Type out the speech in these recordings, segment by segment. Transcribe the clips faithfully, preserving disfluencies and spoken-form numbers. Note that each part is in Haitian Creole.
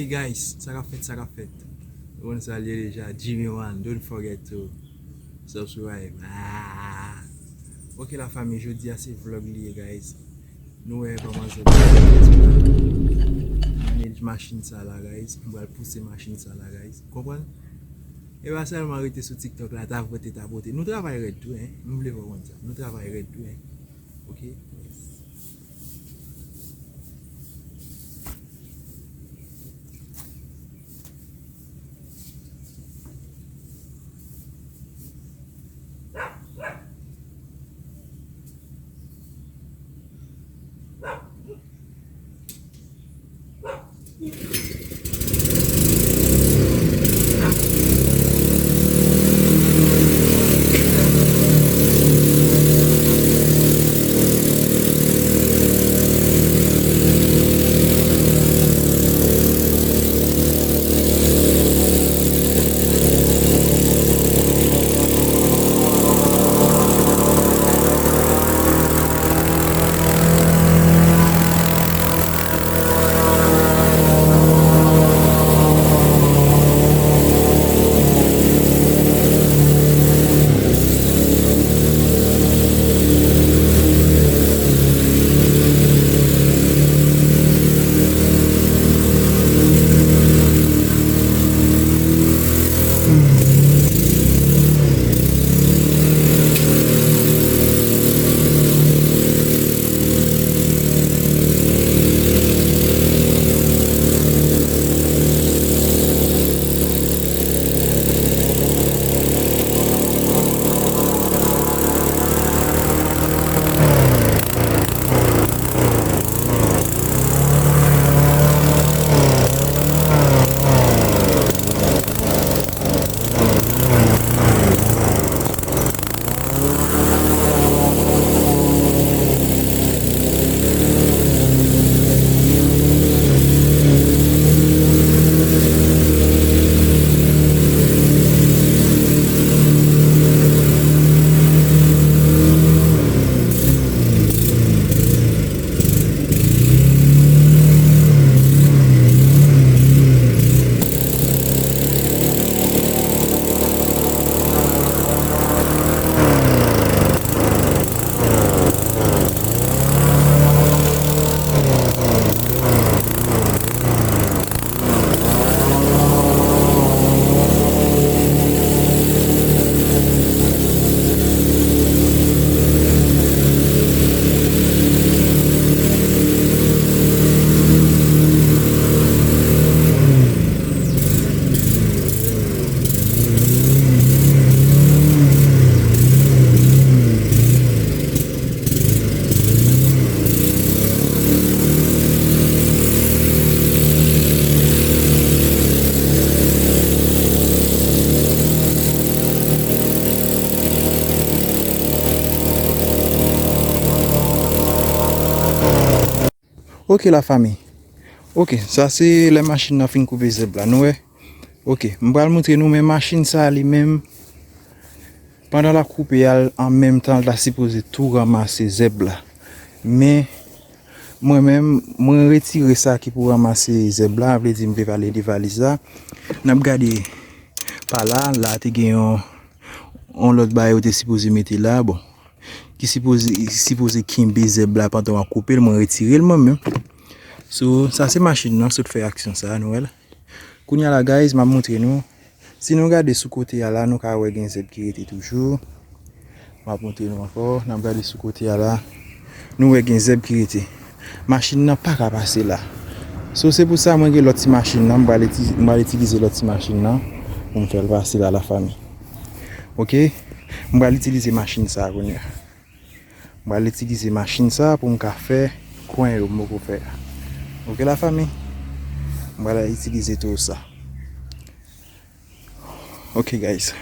Guys, sa k ap fèt, sa k ap fèt. Ou konn sa l ye deja, Jimmy One, don't forget to subscribe. Ah! Ok, la fami, jodi a se vlog li ye, guys. Nou wè kòman se manage machin sa la, guys. M pral pouse machin sa la, guys. Konprann? E pa sèlman rete sou TikTok la, tapote, tapote. Nou travay rèd tou, en. M vle fè w konn sa. Nou travay rèd tou, en. Ok? Ok, la fami. Ok, sa se lè machin nan fin koupe zèb la, nou wè? Ok, m pral montre nou, men machin sa li menm, pandan l ap koupe a, an menm tan, l ta sipoze tou ranmase zèb la. Men, mwen menm, mwen retire sa ki pou ranmase zèb la, vle di m vle pale de valiz la. N ap gade pa la, la te gen yon, yon lòt bagay yo te sipoze mete la, bon, ki sipoze, sipoze kenbe zèb la pandan w ap koupe l, mwen retire l mwen menm. So, sa se machin nan sot fè aksyon sa, nou wè l. Kounye a la, guys, m ap montre nou. Si nou gade sou kote a la, nou ka wè gen zèb ki rete toujou. M ap montre nou ankò. N ap gade sou kote a la. Nou wè gen zèb ki rete. Machin nan pa ka pase la. So, se pou sa mwen gen lòt ti machin nan. M pral iti-, m pral itilize lòt ti machin nan pou m fè l pase la, la fami. Ok? M pral itilize machin sa a kounye a. M pral itilize machin sa pou m ka fè kwen yo m poko fè a. Ok, la fami? M pral itilize tou sa. Ok, guys.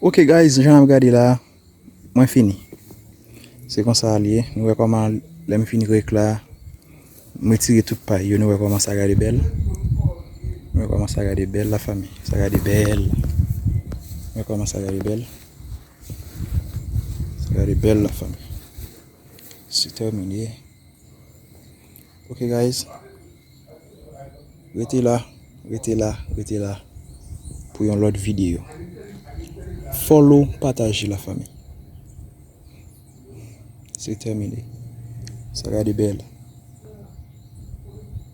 Ok guys, jan ap gade la, mwen fini. Se konsa l ye. Nou wè kòman lè m fin rèk la, m retire tout pay yo. Nou wè kòman sa gade bèl. Nou wè kòman sa gade bèl, la famille. Sa gade bèl. Nou wè kòman sa gade bèl. Sa gade bèl, la famille. Se tèmine. Ok guys. Rete la, rete la, rete la pou yon lòt videyo. Follow, pataje, la famille. Se tèmine. Sa gade bèl.